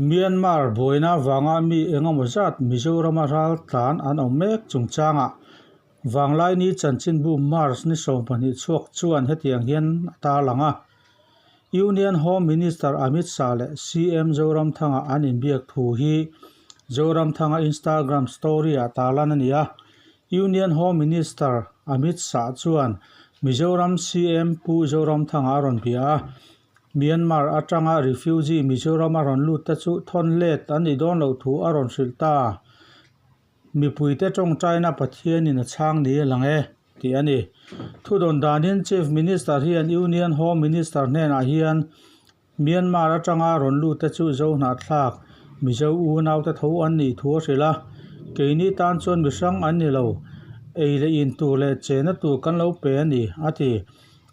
Myanmar buaina vanga mi engemaw zat Mizorama ral tlan an awm mek chungchangah Vanglaini chanchinbu March ni 12 chhuak chuan hetiang hian a tarlang a. Union Home Minister Amit Shah leh CM Zoramthanga an inbiak thu hi Zoramthanga Instagram story-ah tarlan a ni a. Union Home Minister Amit Shah chuan Mizoram CM Pu Zoramthanga a rawn bia a. Myanmar atanga refugee Mizoram a rawn lut te chu thawn let an nih dawn loh thu a rawn hrilh ta. Mipuite tawngtaina Pathianin a chhang ni a lang e, tih a ni. Thudawn danin Chief Minister hian Union Home Minister hnenah hian Myanmar atanga rawn lut te chu Zo hnahthlak, Mizo unaute tho an nih thu a hrilh a. Keini tan chuan mihrang an ni lo, ei leh in tur leh chena tur kan lo pe a ni, a ti.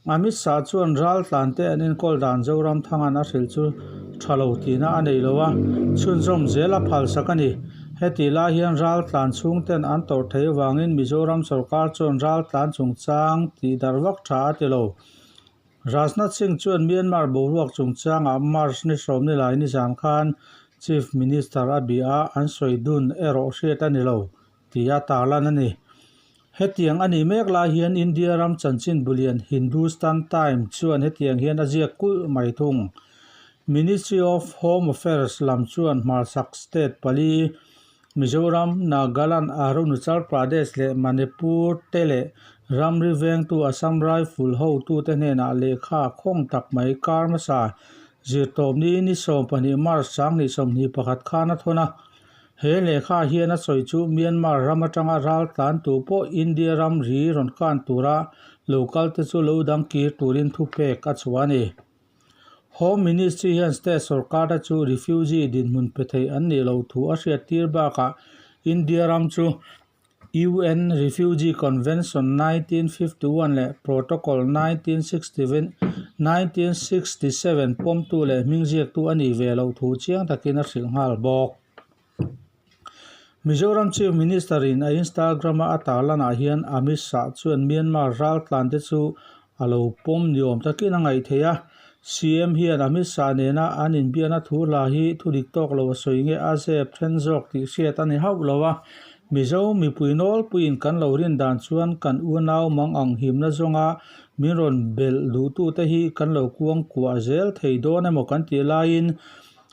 Amit Shah chuan raltlante an enkawl dan Zoramthanga'n a hrilh chu tha lo tihna a nei lo a, chhunzawm zel a phalsak a ni. Hetih lai hian raltlan chhungten an tawrh theih avangin Mizoram sorkar chuan raltlan chungchang tih darh vak tha a ti lo. Rajnath Singh chuan Myanmar boruak chungchangah March ni 10 ni lai nizan khan Chief Minister a bia a, an sawi dun erawh hriat a ni lo tih a tarlan a ni. Hetiang a nih mek lai hian India ram chanchin bulian Hindustan Times chuan hetiang hian a ziak kulh mai thung. Ministry of Home Affairs lam chuan hmarchhak state pali, Mizoram, Nagaland, Arunachal Pradesh leh Manipur te leh ramri vengtu Assam Rifle hotute hnenah lehkha khawng tak mai kar hmasa zirtawpni ni 12 March 2021 khan a thawn a. He lehkha hian a sawi chu Myanmar ram atanga ral tlan tu pawh India ram ri rawn kan tura lo kal te chu lo dang kir turin thupek a chhuah a ni. Home Ministry hian state sorkar te chu refugee dinhmun pe thei an nih loh thu a hriattir bakah India ram chu UN Refugee Convention 1951 leh Protocol 1967 pawmtu leh hmingziaktu a nih ve loh thu chiang takin a hrilh nghal bawk. Mizoram Chief Minister in a Instagram a a tarlanah hian Amit Shah chuan Myanmar raltlan te chu a lo pawm ni awm takin a ngaih theih a. CM hian Amit Shah nena an inbiakna thu hla hi thu dik tawk lo a sawi nge a zep then zawk tih hriat a ni hauh lo a. Mizo mipui nawlpuiin kan lo rin dan chuan kan unau mang ang himna zawnga min rawn belh duhtute hi kan lo kuang kuah zel thei dawn emaw kan tih laiin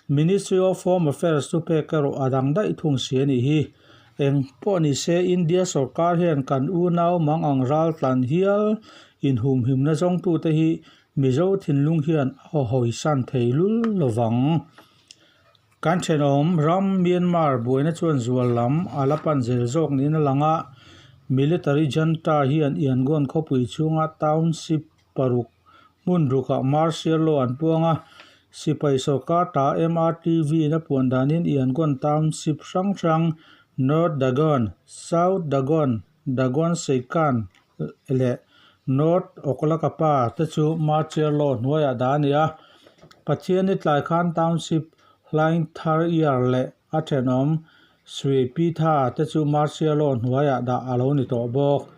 Ministry of Home Affairs chu pek erawh a dang daih thung si a nih hi. Eng pawh ni se India sorkar hian kan unau mang ang ral tlan hial inhumhimna zawngtute hi Mizo thinlung hian a hawisan thei lul lovang. Kan thenawm ram Myanmar buaina chuan zual lam a la pan zel zawk niin a lang a, Military junta hian Yangon khawpui chhunga township paruk hmun rukah martial law an puang a, sipai sorkar ta MRTV in a puan danin Yangon township hrang hrang North Dagon, South Dagon, Dagon Seikan leh North Oklakapa te chu martial law hnuaiah dah a ni a. Pathianni tlai khan township Hlaing Thar Yar leh a thenawm Sui Pitha te chu martial law hnuaiah dah a lo ni tawh bawk.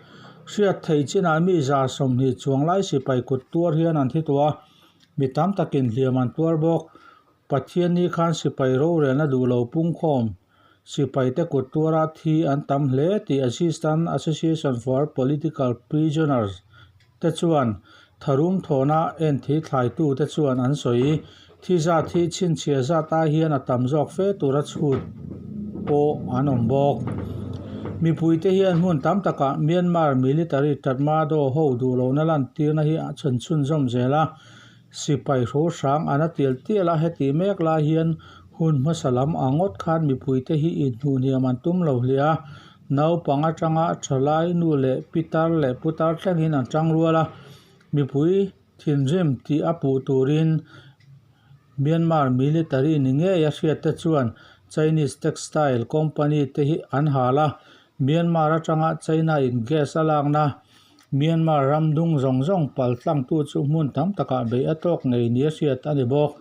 Hriat theih chinah mi 120 chuang lai sipai kut tuar hian an thi tawh a, mi tam takin hliam an tuar bawk. Pathianni khan sipai rorelna duh lo pungkhawm sipaite kut tuara thi an tam hle tih Assistant Association for Political Prisoners te chuan tharum thawhna enthi thlaitute chuan an sawi. Thi zat hi chhinchhiah zat ai hian a tam zawk fe tura chhut pawh an awm bawk. Mipuite hian hmun tam takah Myanmar military Tatmadaw ho duh lohna lantirna hi a chhan chhunzawm zel a, sipai hro hrang an a tial tial a, heti mek lai hian hun hmasa lam ang ngawt khan mipuite hi inhnuhniam an tum lo hle a, naupang atanga thalai nu leh pitar leh putar thlengin an tang rual a, mipui Thinrim tih a puh turin Myanmar military ni ngei a hriat te chuan Chinese textile company te hi an hal a, Myanmar atanga China in gas a lakna Myanmar ram dung zawng zawng pal tlangtu chu hmun tam takah beih a tawk ngei nia hriat a ni bawk.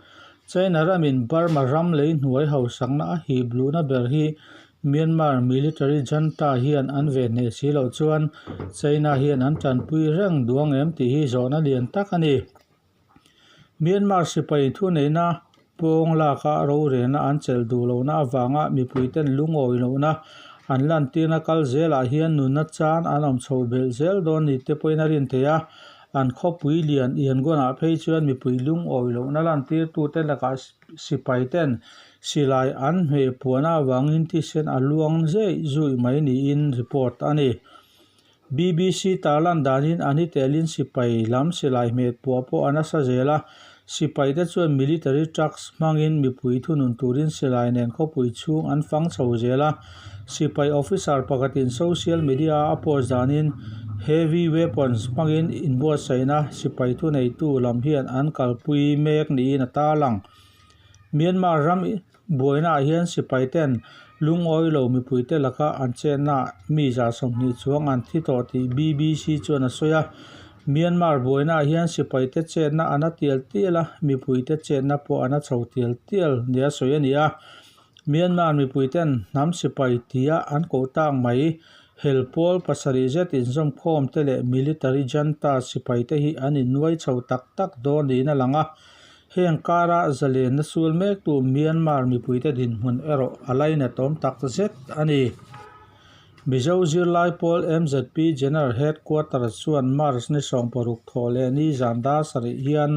China ramin Burma ram lei hnuai hausakna a hip luhna ber hi Myanmar military junta hian an ve hneh si loh chuan China hian an tanpui reng duh ang em tih hi zawhna lian tak a ni. Myanmar sipai thuneihna pawng laka rorelna an chelh duh lohna avanga mipuiten lungawi lohna an lantirna kal zelah hian nunna chan an awm chho belh zel dawn ni te pawhin a rin theih a. An khawpui lian Yangon-ah phei chuan mipui lungawi lohna lantirtute lakah sipaiten silai an hmeh puan avangin thisen a luang zeih zuih mai niin report a ni. BBC tarlan danin a ni telin sipai lam silai hmeh puah pawh a nasa zel a, sipaite chuan military trucks hmangin mipui thunun turin silai nen khawpui chhung an fang chho zel a. Sipai officer pakhatin social media-a a post danin heavy weapons hmangin inbuatsaihna sipai thuneitu lam hian an kalpui mek niin a tarlang. Myanmar ram Buainaah hian sipaiten lungawi lo mipuite laka an chetnaah mi 120 chuang an thi tawh tih BBC chuan a sawi a. Myanmar buainaah hian sipaite chetna a na tial tial a, mipuite chetna pawh a na chho tial tial nia sawi a ni a. Myanmar mipuiten hnam sipai tia an koh tak mai hel pawl pasarih zet inzawmkhawm te leh military junta sipaite hi an innuai chho tak tak dawn niin a lang a. Heng kara zalenna sul mektu Myanmar mipuite dinhmun erawh a lainatawm tak zet a ni. Mizo zirlai pawl MZP General Headquarters chuan March ni 16 thawh leh ni zan dar sarih hian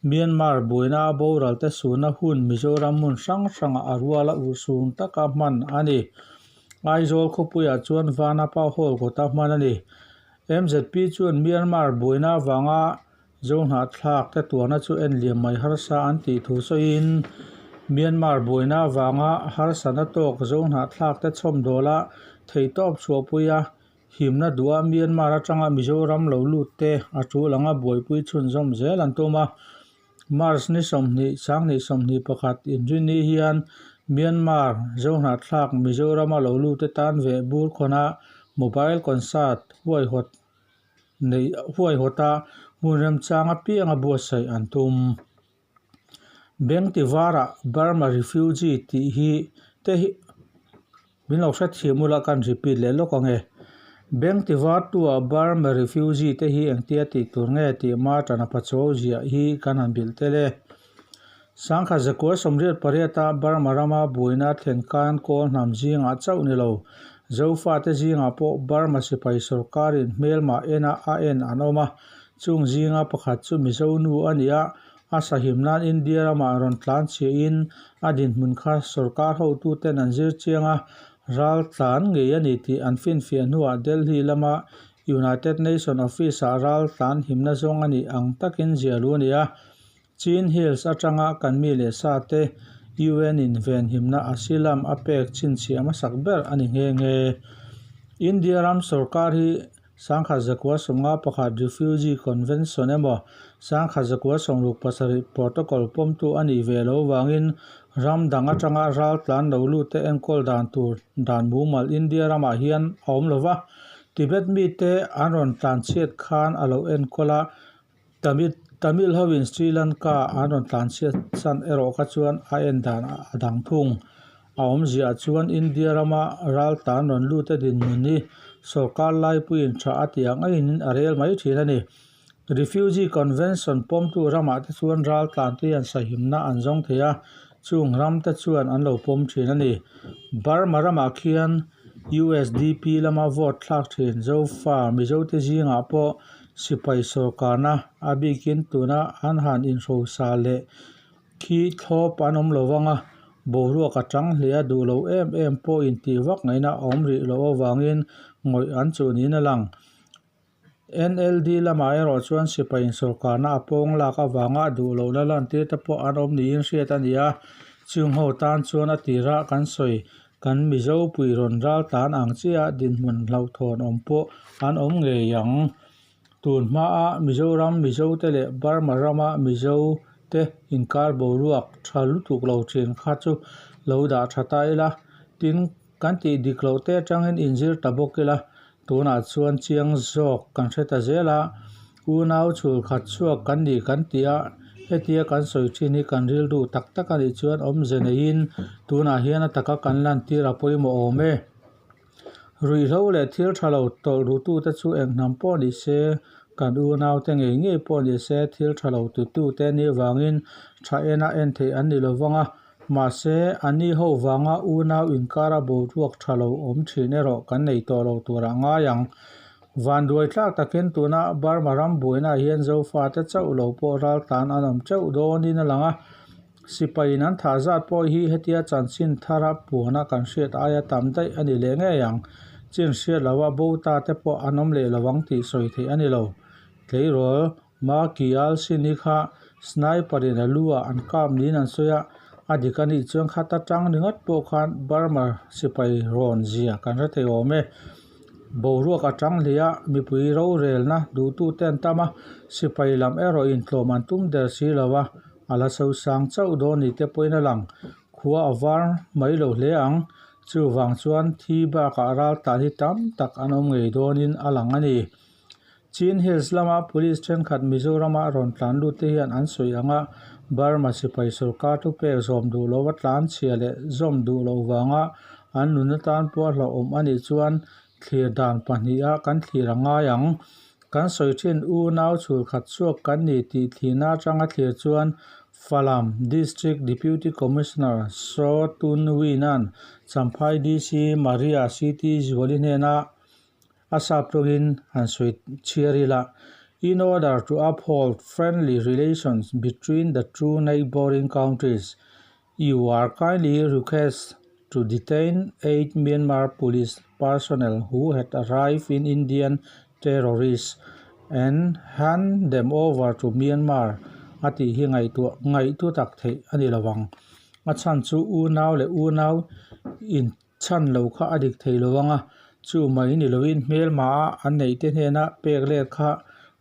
Myanmar buaina a boralte suna hun Mizoram hmun hrang hrangah a ruala urhsun taka hman a ni. Aizawl khawpuiah chuan Vanapa Hall kawta hman a ni. MZP chuan Myanmar buaina avanga Zohnahthlak te tuarna chu en liam mai harsa an tih thu sawiin, Myanmar buaina avanga harsatna tawk Zohnahthlak te chhawmdawla theihtawp chhuahpui a, himna duha Myanmar atanga Mizoram lo lut te a tul anga buaipui chhunzawm zel an tum a. March ni 20, 2021 inrinni hian Myanmar Zohnahthlak Mizorama lo lut te tan veh bur khawnah mobile concert huaihawt neih huaihawta hmun remchang apianga buatsaih an tum. Bengtivarah Burma refugee tih hi te hi min lo hrethiam ula kan repeat leh lawk ang e. Bengtivartua Burma refugee te hi engtia tih tur nge tih Martana Pachuau ziah hi kan han bilh tel e. 1988-a Burma rama buaina thlen khan Kawl hnam zingah chauh ni lo, Zofate zingah pawh Burma sipai sorkarin hmelmah ena a en an awm a, chung zinga pakhat chu Mizo nu a ni a, a sahim nan India ramah rawn tlan chhiahin a dinhmun kha sorkar hotuten an zir chiang a, ral tlan ngei a ni tih an finfiah hnuah Delhi lama United Nation Office-ah ral tlan himna zawng a nih ang takin ziah lu a ni a. Chin Hills atanga kan mi leh sa te UN in venhimna asylum a pek chhinchhiah hmasak ber a ni nghe nghe. India ram sorkar hi 1951 Refugee Convention emaw 1967 Protocol pawmtu a nih ve loh vangin ram dang atanga raltlan lo lutte enkawl dan tur dan mumal India ramah hian a awm lova, Tibet mite an rawn tlanchhiat khan a lo enkawl a, Tamil Tamil hoin Sri Lanka an rawn tlanchhiat chan erawh kha chuan a en dan a dang thung. A awmziah chuan India rama ral tan rawn lut a dinhmun hi sorkar laipuiin tha a tih ang aiin a rel mai thin a ni. Refugee Convention pawmtu ramah te chuan ral tlan te hian sahimna an zawng thei a, chung ram te chuan an lo pawm thin a ni. Burma ramah khian USDP lama vote thlak thin Zofa Mizote zingah pawh Sipai sorkarna a bikin tuna an han inhrosa leh khi thlawp an awm lo vang a, boruak a tang hle a duh lo em em pawh intih vak ngaihna a awm rih loh avangin ngawih an chuh niin a lang. NLD lamah erawh chuan sipai insorkarna a pawng lak avanga duh lohna lantir te pawh an awm niin hriat a ni a, chung ho tan chuan a tirah kan sawi Kan Mizo pui rawn ral tlan ang chiah dinhmun hlauhthawn awm pawh an awm ngei ang. Tun hmaa Mizoram Mizote leh Burma rama Mizote inkar boruak tha lutuk lo thin kha chu lo dah tha ta ila, tin kan tih dik loh te atangin inzir ta bawk ila, tunah chuan chiang zawk kan hre ta zel a, unau chhul khat chhuak kan ni kan tih a, Hetia kan sawi thin hi kan rilru tak tak a nih chuan awmze neiin tunah hian a taka kan lantir a pawimawh awm e. Ruihhlo leh thil tha lo tawlh rutute chu eng hnam pawh ni se, kan unaute ngei ngei pawh ni se thil tha lo tutute nih avangin tha ena en theih an ni lo vang a. Mahse, ani ho vanga unau inkara boruak tha lo awm thin erawh kan nei tawh lo turah ngai ang. Vanduai thlak takin tuna Burma ram buainaah hian Zofate chauh lo pawh raltlan an awm teuh dawnin a lang a. Sipaiin an thah zat pawh hi hetia chanchin thara puana kan hriat aia tam daih a ni leh ngei ang. Chin hriat loha bo ta te pawh an awm leh lo ang tih sawi theih a ni lo. Tleirawl Maki Alsini kha sniper in a lu ah an kap niin an sawi a, a dik a nih chuan khat atang ringawt pawh khan Burma sipai rawn zia kan hre thei awm e. Boruak a tang hle a, mipui rorelna duhtute an tam a, sipai lam erawh in tlawm an tum der si lo a, a la sosang chauh dawn ni te pawhin a lang. Khua a var mai lo hle ang, chuvang chuan thi bakah ral tan hi tam tak an awm ngei dawnin a lang a ni. Chin Hills lama police thenkhat Mizorama rawn tlan lut te hian an sawi ang a, Burma sipai sorkar thu pek zawm duh lova tlan chhia leh zawm duh loh vanga an nun atan pawh a hlauhawm a nih chuan thlir dan pahniha kan thlir a ngai ang. Kan sawi thin unau chhul khat chhuak kan ni tih thlirna atanga thlir chuan Falam District Deputy Commissioner Saw Tun Win-a'n Champhai DC Maria CT Zuali hnena A sap tawngin han sawi chhiar ila, In order to uphold friendly relations between the two neighbouring countries, you are kindly request to detain 8 Myanmar police personnel who had arrived in Indian terrorists and hand them over to Myanmar a tih hi ngaihtuah ngaihtu tak theih a ni lovang. A chhan chu unau leh unau in Chhan lo kha a dik thei lo ang a, chu mai ni loin hmelma a an neih te hnena pek let kha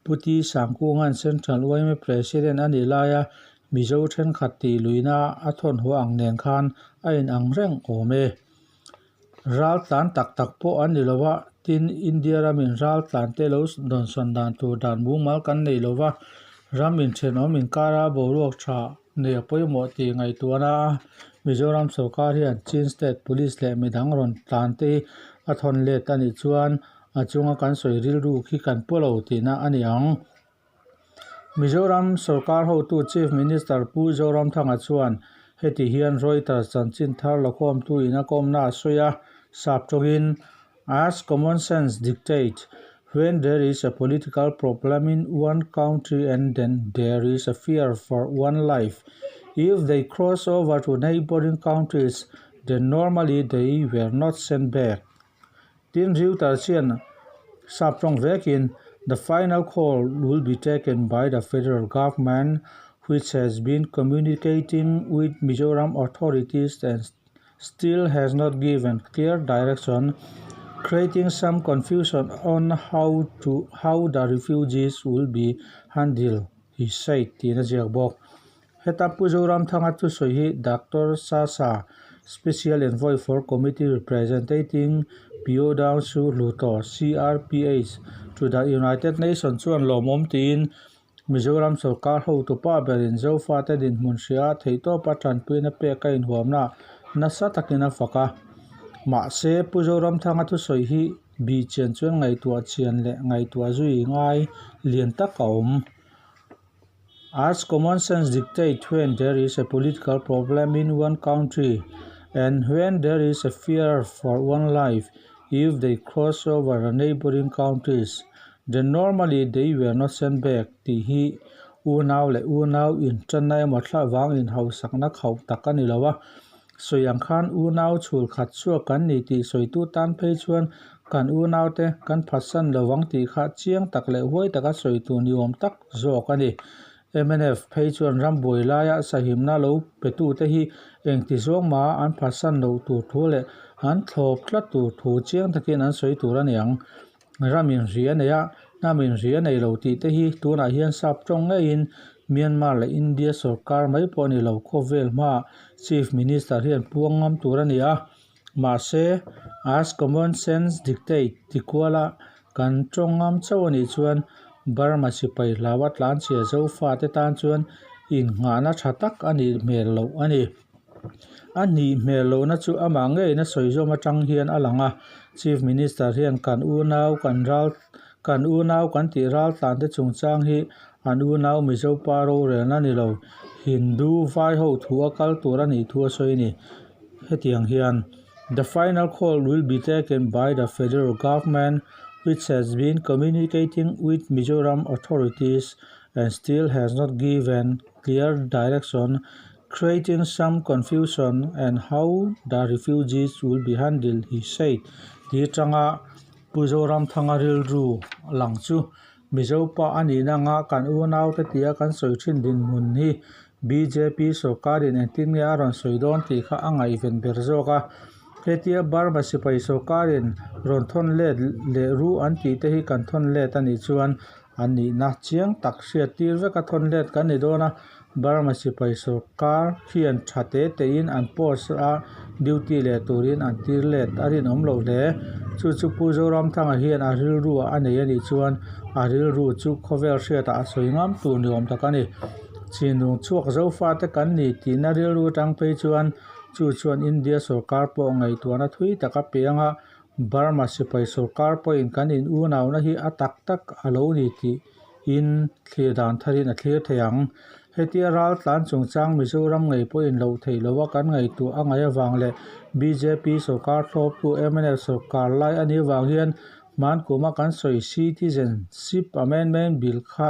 Pu T Sangkunga'n Central yma President a nih laia Mizo thenkhat tih luihna a thawn haw ang nen khan a in ang reng awm e. Ral tlan tak tak pawh an ni lo a, tin India ramin ral tlan te lo dawnsawn dan tur dan mumal kan nei lo va, ram inthenawm inkara boruak tha Nei a pawimawh tih ngaihtuahna a Mizoram sorkar hian Chin State Police leh midang rawn tlan te hi a thawn let a nih chuan a chunga kan sawi rilru khi kan pu lo tihna a ni ang. Mizoram sorkar hotu Chief Minister Pu Zoramthanga chuan heti hian Reuters chanchin thar lakhawmtu in a kawmna a sawi a, sap tawngin As common sense dictates, when there is a political problem in one country and then there is a fear for one life, if they cross over to neighboring countries, then normally they were not sent back. Tin Reuters hian sap tawng vekin, The final call will be taken by the federal government which has been communicating with Mizoram authorities and still has not given clear direction, creating some confusion on how to how the refugees will be handled, he said tiin a ziak bawk. Heta Pu Zoramthanga thusawi hi Doctor Sasa, Special Envoy for Committee Representating Pyodaungsu Hluttaw, CRPH, to the United Nations chuan lawmawm tiin Mizoram sorkar hotupa berin Zofate dinhmun hria theihtawpa tanpuina pek a inhuamna nasa takin a fak a. Mahse, Pu Zoramthanga thusawi hi bih chian chuan ngaihtuah chian leh ngaihtuah zui ngai lian tak a awm. As common sense dictate when there is a political problem in one country and when there is a fear for one life if they cross over the neighbouring countries, Then normally they were not sent back tih hi unau leh unau intanna emaw thla vang inhausakna khauh tak a ni lo a. Sawi ang khan unau chhul khat chhuak kan ni tih sawitu tan phei chuan kan unaute kan phatsan lo ang tih kha chiang tak leh huai taka sawi tur ni awm tak zawk a ni. Mnf phei chuan rambuai laia sahimna lo petute hi engti zawng maha an phatsan loh tur thu leh an thlawp tlat tur thu chiang takin an sawi tur a ni ang. Ram inri a nei a, hnam inri a nei lo tih te hi tunah hian sap tawng ngeiin Myanmar leh India sorkar mai pawh a ni lo khawvel hmaah Chief Minister hian puang ngam tur a ni a. Mahse, as common sense dictate ti kuala kan tawng ngam chauh a nih chuan Burma sipai hlaua tlanchhia Zofate tan chuan innghahna tha tak a nih hmel loh a ni. A nih hmel lohna chu amah ngeiin a sawi zawm atang hian a lang a, Chief Minister hian kan unau kan ral kan unau kan tih raltlan te chungchang hi an unau Mizo pa rorelna ni lo, Hindu vai ho thu a kal tur a nih thu a sawi a ni. Hetiang hian The final call will be taken by the federal government which has been communicating with Mizoram authorities and still has not given clear direction Creating some confusion and how the refugees will be handled, he said. Ti atanga Pu Zoramthanga rilru lang chu Mizo pa a nihna anga kan unaute tia kan sawi thin dinhmun hi bjp sorkarin engtin nge a rawn sawi dawn tih kha a ngaihven ber zawk a. Hetia Burma sipai sorkarin rawn thawn let leh ru an tih te hi kan thawn let a nih chuan A nihna chiang tak hriat tir vek a thawn let kan ni dawn a, Burma sipai sorkar hian tha te tein an post a duty leh turin an tir let a rinawm loh hle. Chu chu Pu Zoramthanga hian a rilru ah a nei a nih chuan a rilru chu khawvel hriatah a sawi ngam tur ni awm tak a ni. Chinlung chhuak Zofate kan ni tihna rilru atang phei chuan chu chuan India sorkar pawh ngaihtuahna thui tak a pe anga Burma sipai sorkar pawhin kan in unauna hi a tak tak a lo ni tih in thlir dan tharin a thlir thei ang. Hetia ral tlan chungchang Mizoram ngei pawhin loh theih loha kan ngaihtuah a ngaih avang leh bjp sorkar thlawptu mnf sorkar lai a nih avang hian hmankuma kan sawi Citizenship Amendment Bill kha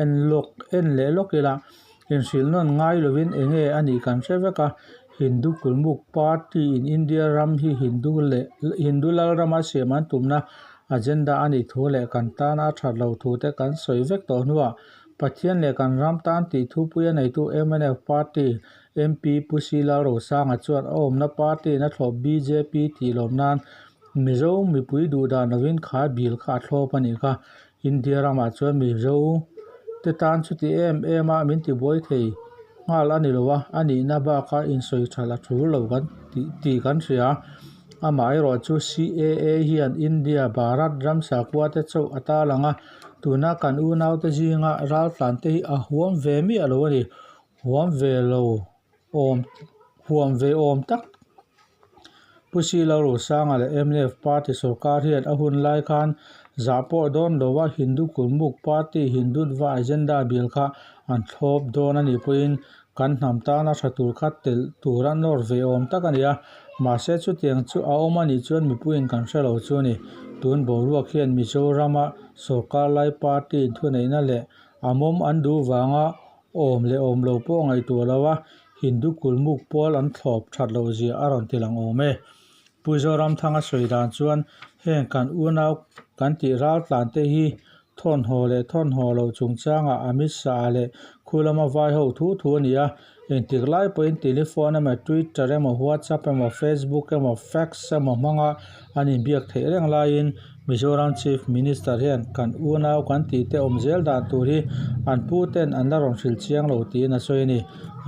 en lawk en leh lawk ila inhrilh nawn ngai lovin enge a nih kan hre vek a, Hindu Kulmuk Party in India ram hi Hindu leh Hindu lal rama siam an tumna agenda a nih thu leh kan tana a that loh thu te kan sawi vek tawh hnuah Pathian leh kan ram tan tih thupui a neitu mnf Party MP Pu C Lalrosanga chuan a awmna party in a thlawp bjp tih lawm nan Mizo mipui duh dan lovin kha bill kha a thlawp a nih kha. India ramah chuan Mizo te tan chuti em em a min tibuai thei nghal a ni lo a, a nihna baka insawi tha la thul lo kan tih tih kan hria. Amaherawh chu CAA hian India Bharat ram sakhua te chauh a tarlang a, tuna kan unaute zinga raltlan te hi a huam ve miah lo a ni. Huam ve lo awm huam ve awm tak. Pu Silo Rosanga leh mnf party sorkar hian a hun lai khan zah pawh dawn lo a Hindu Kulmuk party Hindutva agenda bill kha an thlawp dawn a nih pawhin kan hnam tana tha tur kha telh tur a nawr ve awm tak a ni a. Mahse chutiang chu a awm a nih chuan mipuiin kan hre lo chu a ni. Tun boruak hian Mizorama sorkar lai party thuneihna leh a mawm an duh vanga awm leh awm lo pawh ngaihtuah lo a Hindu kulmuk pawl an thlawp that loh zia a rawn ti lang awm e. Pu Zoramthanga sawi dan chuan heng kan unau kan tih raltlan te hi thawnhaw leh thawnhaw loh chungchangah Amit Shah leh khu lama vai ho thu thu a ni a, engtik lai pawhin telephone emaw Twitter emaw WhatsApp emaw Facebook emaw fax emaw hmanga an inbiak theih reng laiin Mizoram Chief Minister hian kan unau kan tih te awm zel dan tur hi an pu ten an la rawn hrilh chiang lo tiin a sawi a ni.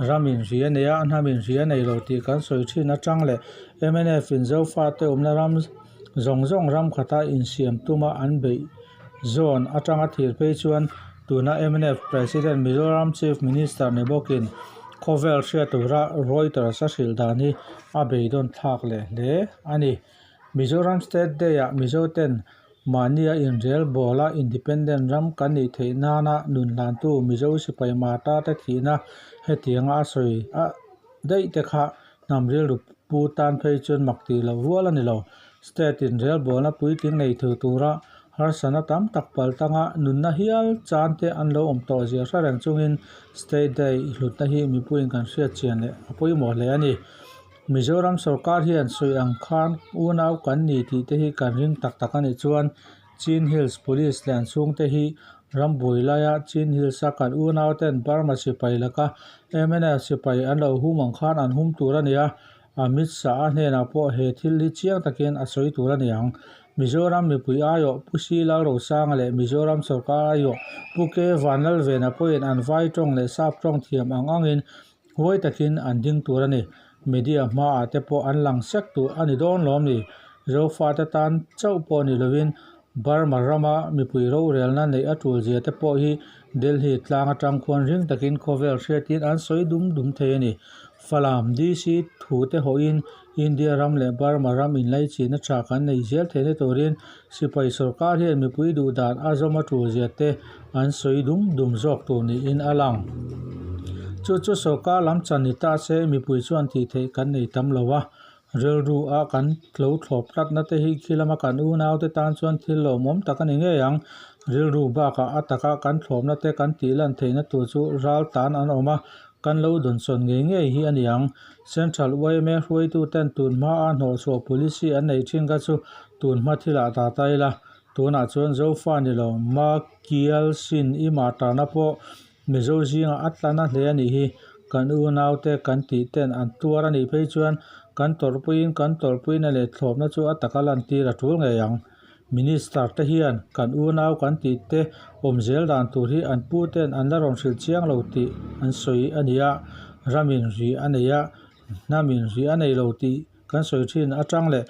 Ram in hri a nei a, hnam in hri a nei lo tih kan sawi thin atang leh mnf in Zofate awmna ram zawng zawng ram khata insiam tuma an beih zawn atanga thir phei chuan tuna mnf President Mizoram Chief Minister ni bawkin khawvel hriat tura Reuters a hrilh dan hi a beidawn thlak leh hle a ni. Mizoram State Day-ah Mizo ten mahnia inrel bawla Independent ram kan nih theih nana nun hlantu Mizo sipai Marta te thihna hetianga a sawi a daih te kha hnam rilru pu tan phei chuan mak tih loh rual a ni lo. State inrel bawlna puitling nei thei tura harsatna tam tak pal tanga nunna hial chan te an lo awm tawh zia hre reng chungin State Day hlutna hi mipuiin kan hriat chian leh a pawimawh hle a ni. Mizoram sorkar hian sawi ang khan unau kan ni tih te hi kan ring tak tak a nih chuan Chin Hills Police leh an chhungte hi rambuai laia Chin Hills a kan unau ten Burma sipai laka mnf sipai an lo hum ang khan an hum tur a ni a, Amit Shah a hnenah pawh he thil hi chiang takin a sawi tur a ni ang. Mizoram mipui aiawh Pu Si Lalrosanga leh Mizoram sorkar aiawh Pu K Vanlalvena pawhin an vai tawng leh sap tawng thiam ang angin Huai takin an ding tur a ni. Media hmaah te pawh an lang sek tur a ni dawn lawm ni? Zofate tan chauh pawh ni lovin Burma rama mipui rorelna neih a tul zia te pawh hi Delhi tlang atang khuan ring takin khawvel hriatin an sawi dum dum thei a ni. Falam DC thu te hawhin India ram leh Burma ram inlaichinna tha kan nei zel theihna turin sipai sorkar hian mipui duh dan a zawm a tul zia te an sawi dum dum zawk tur niin a lang. Chu chu sorkar lam chan ni ta se mipui chuan tih theih kan nei tam lo a, Rilru a kan tlo thlawp tlatna te hi khi lama kan unaute tan chuan thil lawmawm tak a ni ngei ang. Rilru bakah a taka kan thlawpna te kan tih lan theihna tur chu ral tan an awm a, kan lo dawnsawn ngei ngei hi a ni ang. Central yma hruaitu ten tun hma a hnawhchhuah policy an neih thin kha chu tun hma thilah ta ta ila, tunah chuan Zofa ni lo ma kial sin i mah tarna pawh Mizo zingah a tla na hle a nih hi. Kan unaute kan tih ten an tuar a nih phei chuan kan tawrhpuiin kan tawrhpuina leh thlawpna chu a taka lantir a tul ngei ang. Minister te hian kan unau kan tih te awm zel dan tur hi an pu ten an la rawn hrilh chiang lo tih an sawi a ni a, ramin ri a nei a, hnamin ri a nei lo tih kan sawi thin atang leh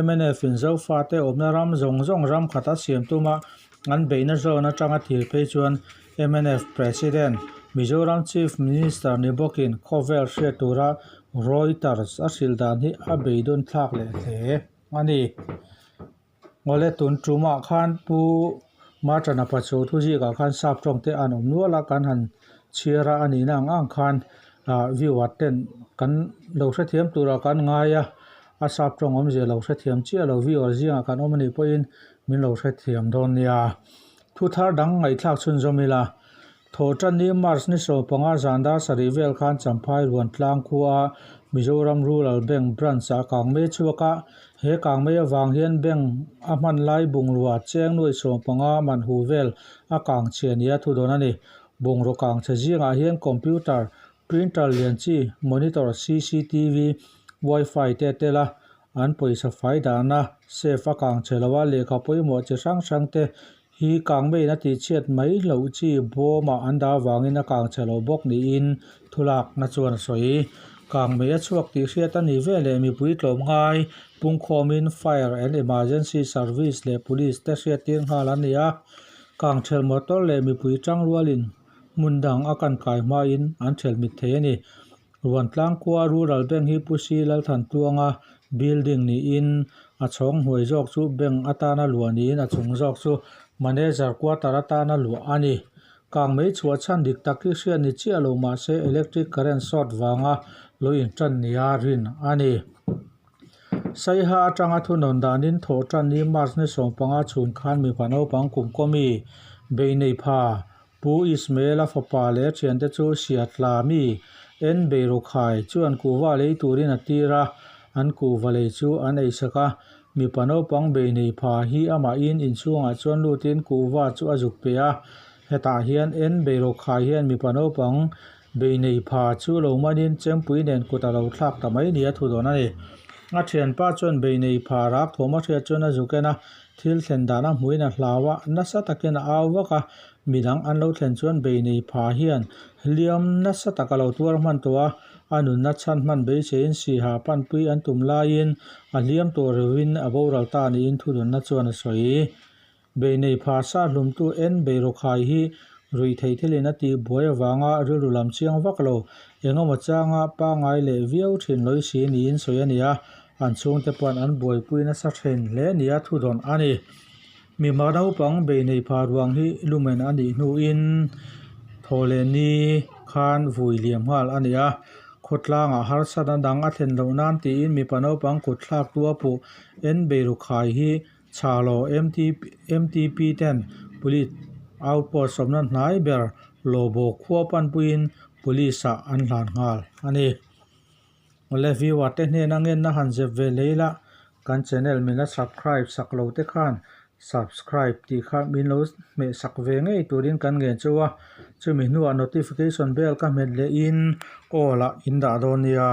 mnf in Zofate awmna ram zawng zawng ram khat a siam tuma an beihna zawn atanga thir phei chuan mnf President, Mizoram Chief Minister ni bawkin khawvel hriat tura Reuters a hrilh dan hi a beidawn thlak leh hle a ni. Awle tun tumah khan Pu Martana Pachu thu zikah khan sap tawng te an awm nual a, kan han chhiar a, a nihna ang ang khan ah viewer ten kan lo hrethiam turah kan ngai a, a sap tawng awmzia lo hrethiam chiah lo viewer zingah kan awm a nih pawhin min lo hrethiam dawn nia. Thu thar dang ngaihthlak chhunzawm ila, Thawhtanni March ni 15 zan dar sarih vel khan Champhai Ruantlang khua Mizoram Rural Bank Branch ah kangmei chhuak a, he kangmei avang hian bank a hman lai bungrua cheng nuai 15 man hu vel a kang chhia nia thu dawn a ni. Bungraw kang chhe zingah hian computer, printer lian chi, monitor, cctv, wifi te a tel a, an pawisa fai dahna safe a kang chhe lo a, lehkha pawimawh chi hrang hrang te Hi kangmeiin a tihchhiat mai loh chi bawmah an dah avangin a kang chhe lo bawk niin thulakna chuan a sawi. Kangmei a chhuak tih hriat a ni veleh mipui tlawmngai pungkhawmin Fire and Emergency Service leh Police te hriattir nghal an ni a. Kangthelh motor leh mipui tangrualin hmun dang a kan kai hmain an thelh mit thei a ni. Ruantlang khua Rural Bank hi Pu Si Lalthantluanga building niin a chhawng hnuai zawk chu bank atana luah niin a chung zawk chu manager quarter atana luah a ni. Kang mei chhuah chhan dik tak hi hriat ni chiah lo mahse electric current short vanga lo intan nia rin a ni. Saiha atanga thunawn danin thawhtan ni March ni 15 chhun khan mipa naupang kum kawmi bei nei pha Pu Ismael-a fapa leh a thiante chu Siatla mi En Beirukhai chuan kuhva lei turin a tir a, an kuhva lei chu an eisak a. Mipa naupang bei nei pha hi amahin inchhungah chuan lutin kuhva chu a zuk pe a. Hetah hian En Beirukhai hian mipa naupang bei nei pha chu lo manin chempui nen kut a lo thlak ta mai nia thu dawn a ni. A thianpa chuan bei nei pha rak thawm a hriat chuan a zuk en a, Thil thlen dan a hmuin a hlau a, nasa takin a au vak a, midang an lo thlen chuan bei nei pha hian hliam nasa tak a lo tuar hman tawh a, a nunna chhan hman beiseiin siha panpui an tum laiin a hliam tawh reuhin a boral ta niin thudunna chuan a sawi. Bei nei pha sa hlumtu en Beirawkhai hi ruihtheih thilin a tih buai avanga rilru lam chiang vak lo, engemaw changa pangai leh viau thin lawi si niin sawi a ni a, An chhungte pawn an buaipui nasa thin hle nia thu dawn a ni. Mima naupang bei nei pha ruang hi lumen a nih hnuin thaw leh ni khan vui liam nghal a ni a. Khawtlangah harsatna dang a thlen loh nan tiin mipa naupang kut thlak tua puh en Beirukhai hi Chhalo MTP ten Police outpost sawmna hnai ber Lobo khua panpuiin Police ah an hlan nghal a ni. Awle viewer te hnena ngenna han zep ve lei la, kan channel min la subscribe sak lo te khan subscribe tih kha min lo hmeh sak ve ngei turin kan ngen cheu a, chumi hnuah notification bell ka hmet leh in all ah in dah dawn nia.